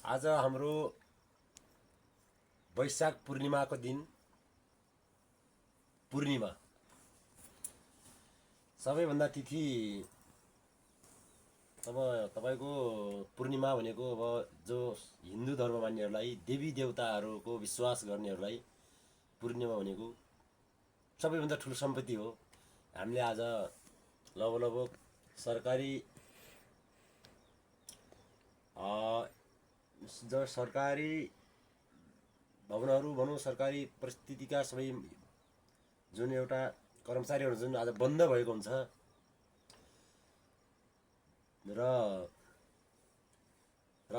आज हाम्रो वैशाख पूर्णिमाको दिन पूर्णिमा सबैभन्दा तिथि अब तपाईको पूर्णिमा भनेको अब जो हिन्दू धर्म मान्नेहरूलाई देवी देवताहरूको विश्वास गर्नेहरूलाई पूर्णिमा भनेको सबैभन्दा ठुलो सम्पत्ति हो। हामीले आज लगभग सरकारी जो सरकारी भवनहरू भनौँ सरकारी परिस्थितिका सबै जुन एउटा कर्मचारीहरू जुन आज बन्द भएको हुन्छ र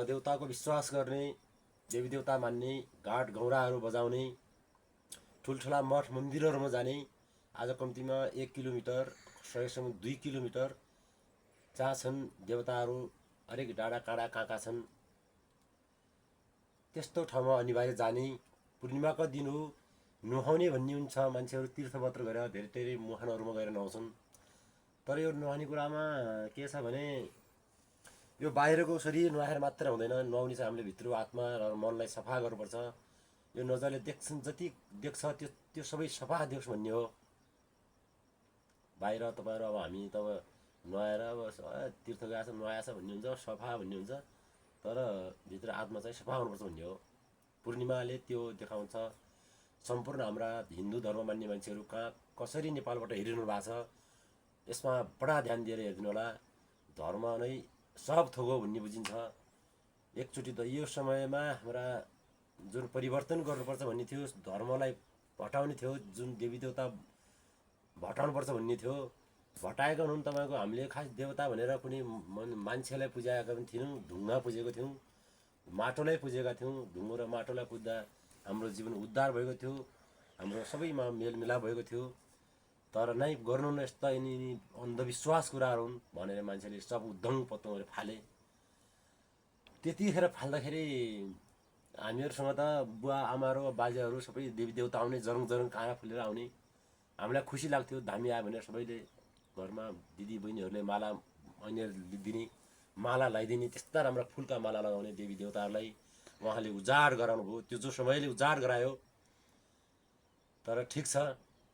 देवताको विश्वास गर्ने देवी देवता मान्ने घाट गौराहरू बजाउने ठुल्ठुला मठ मन्दिरहरूमा जाने आज कम्तीमा 1 किलोमिटर सकेसम्म 2 किलोमिटर जहाँ छन् देवताहरू हरेक डाँडा काँडा कहाँ छन् त्यस्तो ठाउँमा अनिवार्य जाने पूर्णिमाको दिन हो। नुहाउने भन्ने हुन्छ, मान्छेहरू तीर्थयात्रा गरेर धेरै धेरै मुहानहरूमा गएर नुहाउँछन्। तर यो नुहाउने कुरामा के छ भने यो बाहिरको शरीर नुहाएर मात्र हुँदैन, नुहाउने चाहिँ हामीले भित्र आत्मा र मनलाई सफा गर्नुपर्छ। यो नजरले देख्छन् जति देख्छ त्यो सबै सफा देखोस् भन्ने हो। बाहिर तपाईहरु अब हामी तब नुहाएर अब तीर्थ गएछ नुहाएछ भन्ने हुन्छ, सफा भन्ने हुन्छ, तर भित्र आत्मा चाहिँ सफा हुनुपर्छ भन्ने हो। पूर्णिमाले त्यो देखाउँछ। सम्पूर्ण हाम्रा हिन्दू धर्म मान्ने मान्छेहरू कहाँ कसरी नेपालबाट हेरिरहनु भएको छ यसमा बडा ध्यान दिएर हेर्दिनु होला। धर्म नै सब थोक हो भन्ने बुझिन्छ। एकचोटि त यो समयमा हाम्रा जुन परिवर्तन गर्नुपर्छ भन्ने थियो, धर्मलाई हटाउने थियो, जुन देवी देवता हटाउनुपर्छ भन्ने थियो, हटाएका हुन्। तपाईको हामीले खास देवता भनेर कुनै मान्छेलाई पूजाएका पनि थियौँ, ढुङ्गा पूजेको थियौँ, माटोलाई पूजेका थियौँ। ढुङ्गो र माटोलाई पूज्दा हाम्रो जीवन उद्धार भएको थियो, हाम्रो सबैमा मेलमिलाप भएको थियो। तर नै गर्नु न यस्ता यिनी अन्धविश्वास कुराहरू हुन् भनेर मान्छेले सब उद्धङ पत्तं गरेर फाले। त्यतिखेर फाल्दाखेरि हामीहरूसँग त बुवा आमाहरू बाजेहरू सबै देवी देवता आउने जरङ जरङ काँडा फुलेर आउने, हामीलाई खुसी लाग्थ्यो। धामी आयो भनेर सबैले घरमा दिदी बहिनीहरूले माला अन्यहरूले दिने, माला लगाइदिने, त्यस्ता राम्रा फुलका माला लगाउने देवी देवताहरूलाई उहाँले उजाड गराउनु भयो। त्यो जो समयले उजाड गरायो। तर ठिक छ,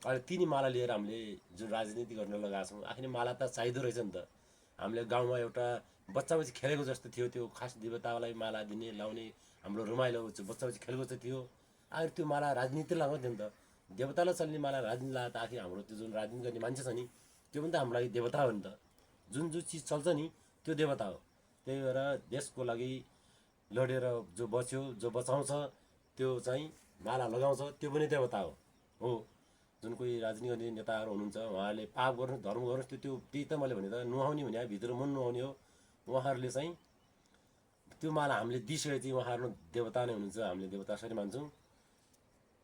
अहिले तिनी माला लिएर हामीले जुन राजनीति गर्न लगाएको छौँ, आखिर माला त चाहिँदो रहेछ नि त। हामीले गाउँमा एउटा बच्चा बच्ची खेलेको जस्तो थियो, त्यो खास देवतालाई माला दिने लाउने हाम्रो रमाइलो बच्चा बच्ची खेलेको जस्तो थियो। आखिर त्यो माला राजनीति लगाउँथ्यो नि त। देवतालाई चल्ने माला राजनीति लगाएर त आखिर हाम्रो त्यो जुन राजनीति गर्ने मान्छे छ नि त्यो पनि त हाम्रो लागि देवता हो नि त। जुन चिज चल्छ नि त्यो देवता हो। त्यही भएर देशको लागि लडेर जो बच्यो जो बचाउँछ त्यो चाहिँ माला लगाउँछ त्यो पनि देवता हो। जुन कोही राजनीति गर्ने नेताहरू हुनुहुन्छ उहाँहरूले पाप गर्नु धर्म गर्नु त्यही त मैले भने त नुहाउने भने भित्र मन नुहाउने हो। उहाँहरूले चाहिँ त्यो माला हामीले दिइसकेपछि उहाँहरू देवता नै हुनुहुन्छ, हामीले देवता सरी मान्छौँ।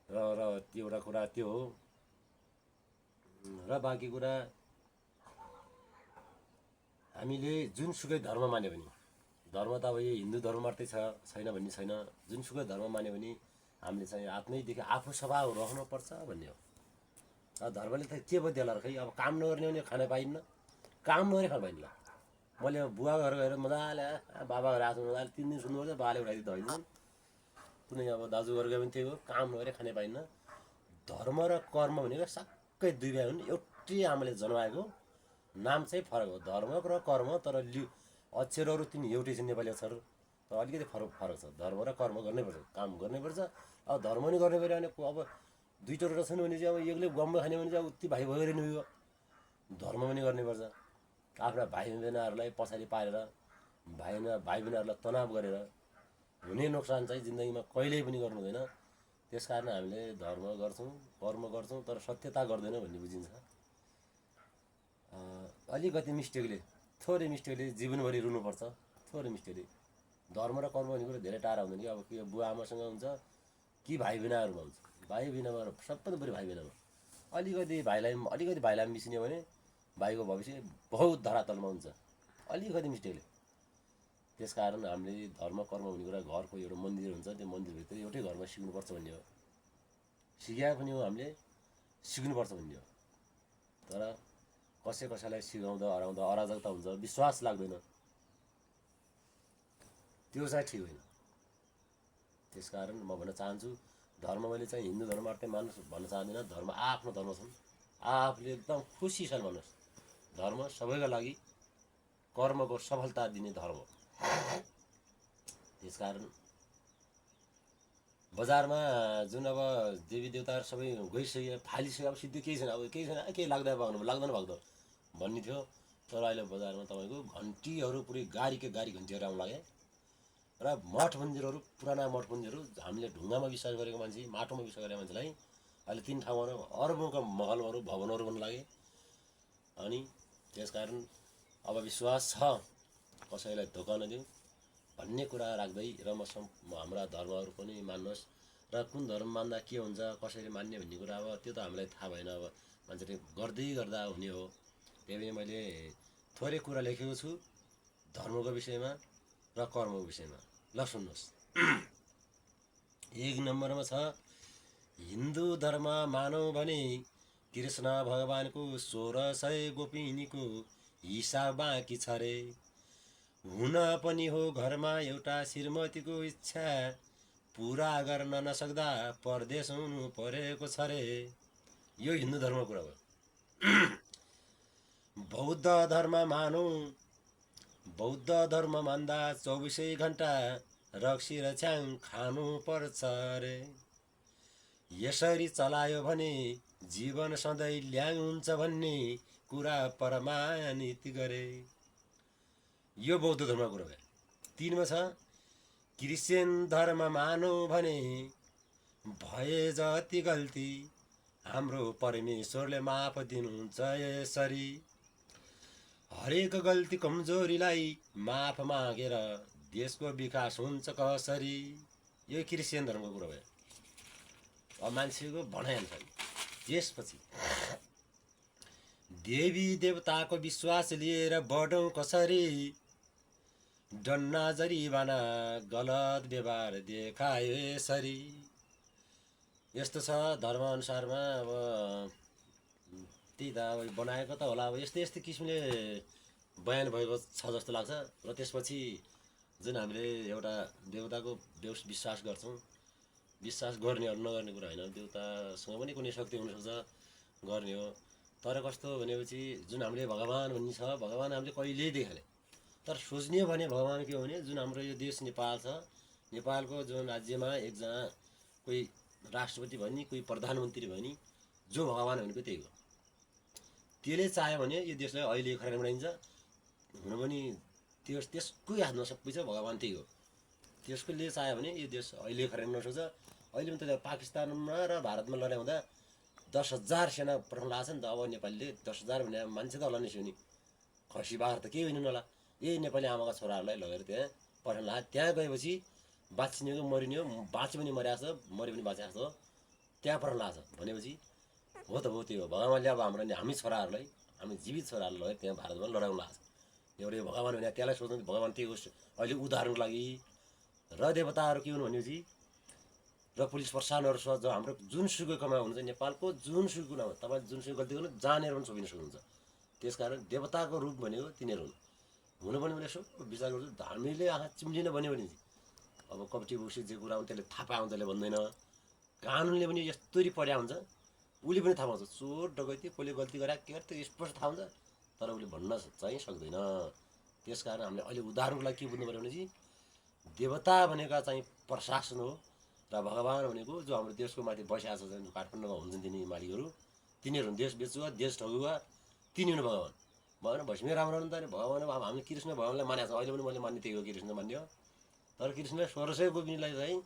र त्यो एउटा कुरा त्यो हो। र बाँकी कुरा हामीले जुनसुकै धर्म मान्यो भने, धर्म त अब यो हिन्दू धर्म मात्रै छैन भन्ने छैन, जुनसुकै धर्म मान्यो भने हामीले चाहिँ आत्मैदेखि आफू सफा रहनुपर्छ भन्ने हो। धर्मले त के पो देला र खै, अब काम नगर्ने भने खान पाइन्न, काम नगरे खान पाइन्न। मैले बुवा घर गएर मजाले बाबा घर आएको मजाले 3 दिन सुन्नुपर्छ, बाले उठाइदिँदा होइन। कुनै अब दाजु घर गयो भने त्यही हो, काम नगरे खानै पाइन्न। धर्म र कर्म भनेको सबै दुई भाइ हुन्, एउटै आमाले जन्माएको, नाम चाहिँ फरक हो धर्म र कर्म। तर अक्षरहरू तिनी एउटै छन् नेपाली अक्षर, तर अलिकति फरक छ। धर्म र कर्म गर्नैपर्छ, काम गर्नैपर्छ। अब धर्म नि गर्नै पऱ्यो भने अब 2 टोटो छन् भने चाहिँ अब एक्लै गम्म खाने भने चाहिँ उति भाइ भएर नि हो। धर्म पनि गर्नैपर्छ। आफ्ना भाइ बहिनीहरूलाई पछाडि पारेर भाइ बहिनीहरूलाई तनाव गरेर हुने नोक्सान चाहिँ जिन्दगीमा कहिल्यै पनि गर्नु हुँदैन। त्यसकारण हामीले धर्म गर्छौँ, कर्म गर्छौँ, तर सत्यता गर्दैनौँ भन्ने बुझिन्छ। अलिकति मिस्टेकले थोरै मिस्टेकले जीवनभरि रुनुपर्छ, थोरै मिस्टेकले। धर्म र कर्म भन्ने कुरो धेरै टाढा हुँदैन कि। अब के बुवा आमासँग हुन्छ कि भाइ बहिनीहरूमा हुन्छ, भाइ बहिनीमा सबभन्दा बढी भाइ बहिनीमा अलिकति भाइलाई मिसिने भने भाइको भविष्य बहुत धरातलमा हुन्छ, अलिकति मिस्टेकले। त्यसकारण हामीले धर्म कर्म भन्ने कुरा घरको एउटा मन्दिर हुन्छ, त्यो मन्दिरभित्र एउटै घरमा सिक्नुपर्छ भन्ने हो। सिकाए पनि हो हामीले सिक्नुपर्छ भन्ने हो। तर कसैलाई सिकाउँदा हराउँदा अराजकता हुन्छ, विश्वास लाग्दैन, त्यो चाहिँ ठिक होइन। त्यसकारण म भन्न चाहन्छु धर्म मैले चाहिँ हिन्दू धर्म मात्रै मान्नु भन्न चाहदिनँ। धर्म आफ्नो धर्म छन्, आफूले एकदम खुसी छ भन्नुहोस्। धर्म सबैका लागि कर्मको सफलता दिने धर्म हो। त्यसकारण बजारमा जुन अब देवी देवताहरू सबै गइसक्यो, फालिसक्यो, अब सिद्धि केही छैन, अब केही छैन, केही लाग्दैन भक्त भन्ने थियो। तर अहिले बजारमा तपाईँको घन्टीहरू पुरै गाडीकै गाडी घन्टीहरू आउनु लाग्यो र मठ मन्दिरहरू, पुराना मठ मन्दिरहरू हामीले ढुङ्गामा विश्वास गरेको मान्छे, माटोमा विश्वास गरेको मान्छेलाई अहिले 3 ठाउँमा अरबौँका महलहरू भवनहरू बन्नु लागे। अनि त्यसकारण अब विश्वास छ, कसैलाई धोका नदिउँ भन्ने कुरा राख्दै र हाम्रा धर्महरू पनि मान्नुहोस् र कुन धर्म मान्दा के हुन्छ, कसरी मान्ने भन्ने कुरा अब त्यो त हामीलाई थाहा भएन। अब मान्छेले गर्दै गर्दा हुने हो। त्यही भएर मैले थोरै कुरा लेखेको छु धर्मको विषयमा र कर्मको विषयमा। ल सुन्नुहोस्। 1 नम्बरमा छ, हिन्दू धर्म मानौ भने कृष्ण भगवानको 1600 गोपिनीको हिसाब बाँकी छ रे। हुन पनि हो घरमा एउटा श्रीमतीको इच्छा, पुरा गर्न नसक्दा परदेश हुनु परेको छ रे। यो हिन्दू धर्मको कुरा हो। बौद्ध धर्म मानौ, बौद्ध धर्म मान्दा 24 घण्टा रक्सी र छ्याङ खानु पर्छ रे। यसरी चलायो भने जीवन सधैँ ल्याङ हुन्छ भन्ने कुरा प्रमाणित गरे। यो बौद्ध धर्मको कुरा भयो। 3 मा छ, क्रिस्चियन धर्म मानौ भने भए जति गल्ती हाम्रो परमेश्वरले माफ दिनुहुन्छ यसरी। हरेक गल्ती कमजोरीलाई माफ मागेर देशको विकास हुन्छ कसरी। यो क्रिस्चियन धर्मको कुरा भयो। अब मान्छेको भनाइअनुसार त्यसपछि देवी देवताको विश्वास लिएर बढौँ कसरी, डन्ना जरिवाना गलत व्यवहार देखायो यसरी। यस्तो छ धर्मअनुसारमा। अब त्यही त अब बनाएको त होला, अब यस्तै यस्तै किसिमले बयान भएको छ जस्तो लाग्छ। र त्यसपछि जुन हामीले एउटा देवताको विश्वास गर्छौँ, विश्वास गर्ने अरू नगर्ने कुरा होइन, देवतासँग पनि कुनै शक्ति हुनसक्छ, गर्ने हो। तर कस्तो भनेपछि जुन हामीले भगवान भन्ने छ, भगवान हामीले कहिल्यै देखाले। तर सोच्ने भने भगवान के हो भने जुन हाम्रो यो देश नेपाल छ, नेपालको जुन राज्यमा एकजना कोही राष्ट्रपति भयो नि, कोही प्रधानमन्त्री भयो नि, जो भगवान भनेको त्यही हो। त्यसले चाह्यो भने यो देशलाई अहिले खरानी बनाइन्छ। हुन पनि त्यसकै हातमा सबै छ, भगवान त्यही हो। त्यसले चाह्यो भने यो देश अहिले खरानी बनाउन सक्छ। अहिले पनि त पाकिस्तानमा र भारतमा लडाइँ हुँदा 10,000 सेना पठाउन लाग्छ नि त। अब नेपालीले 10,000 भने मान्छे त होला नि नि, खसी बाख्रा त केही होइन होला। यही नेपाली आमाका छोराहरूलाई लगेर त्यहाँ पठाउन लाग्यो। त्यहाँ गएपछि बाँच्ने हो मरिने हो, बाँच्यो पनि मरिरहेको छ, मऱ्यो पनि बाँचेको छ, त्यहाँ पठाउन लाग्छ भनेपछि हो त हो, त्यही हो। भगवानले अब हामी छोराहरूलाई, हामी जीवित छोराहरूलाई लगेर त्यहाँ भारतमा लडाउन लाग्छ। एउटै भगवान भने त्यसलाई सोच्नु भगवान त्यही होस् अहिले उदाहरणको लागि। र देवताहरू के हुन् भनेपछि र पुलिस प्रशासनहरू छ, जो हाम्रो जुनसुकै कमा हुन्छ, नेपालको जुनसुकै कुरामा तपाईँ जुनसुकै गल्ती गर्नु जानेर पनि छोपिन सक्नुहुन्छ। त्यसकारण देवताको रूप भनेको तिनीहरू हुन्। हुनु पनि मैले यसो विचार गर्छु, हामीले आँखा चिम्लिन भन्यो भने अब कपटी बुसी जे कुरा हुन्छ त्यसले थाहा पाए हुन्छ, त्यसले भन्दैन। कानुनले पनि यस्तरी पढ्या हुन्छ, उसले पनि थाहा पाउँछ। चोर डकैती कसले गल्ती गरे के गरे त्यो स्पष्ट थाहा हुन्छ, तर उसले भन्न चाहिँ सक्दैन। त्यसकारण हामीले अहिले उदाहरणको लागि के बुझ्नु पऱ्यो भनेपछि देवता भनेका चाहिँ प्रशासन हो र भगवान भनेको जो हाम्रो देशको माथि बसिआएको छ, जो काठमाडौँमा हुन्छन् तिनी मालिकहरू, तिनीहरू देश बेचुवा, देश ठगुवा, तिनी हुनु भगवान। भगवान भस्मी राम्रो नि त। भगवान अब हामी कृष्ण भगवानलाई मानेको छ, अहिले पनि मैले मान्ने त्यही हो, कृष्ण मान्ने हो। तर कृष्णले 1600 गोपिनीलाई चाहिँ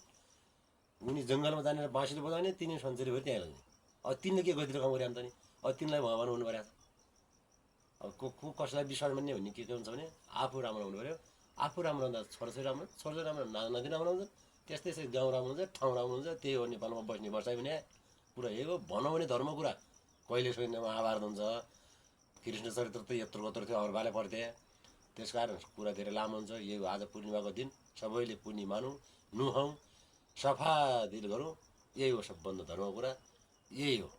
उनी जङ्गलमा जानेर बाँसुरी बजाउने, तिनी सन्चरी भएर त्यहाँ लाग्ने। अब तिनले के गतिलो काम गरे त नि, अब तिनलाई भगवान हुनु पऱ्यो। अब को कसैलाई विश्वास मान्ने भन्ने के हुन्छ भने आफू राम्रो हुनु पऱ्यो। आफू राम्रो हुँदा छोराछोरी राम्रो, छोराछोरी राम्रो नाति राम्रो हुन्छ, त्यस्तै त्यस्तै गाउँ राम्रो हुन्छ, ठाउँ राम्रो हुन्छ। त्यही हो नेपालमा बस्ने बसाइ भने कुरा यही हो। भनौँ भने धर्मको कुरा कहिले सोध्ने महाभारत हुन्छ, कृष्ण चरित्र त यत्रो कत्रो थियो, अरूबाले पर्थे। त्यसकारण कुरा धेरै लामो हुन्छ। यही हो आज पूर्णिमाको दिन, सबैले पुण्य मानौँ, नुहाउँ, सफा दिल गरौँ। यही हो सबभन्दा धर्मको कुरा, यही हो।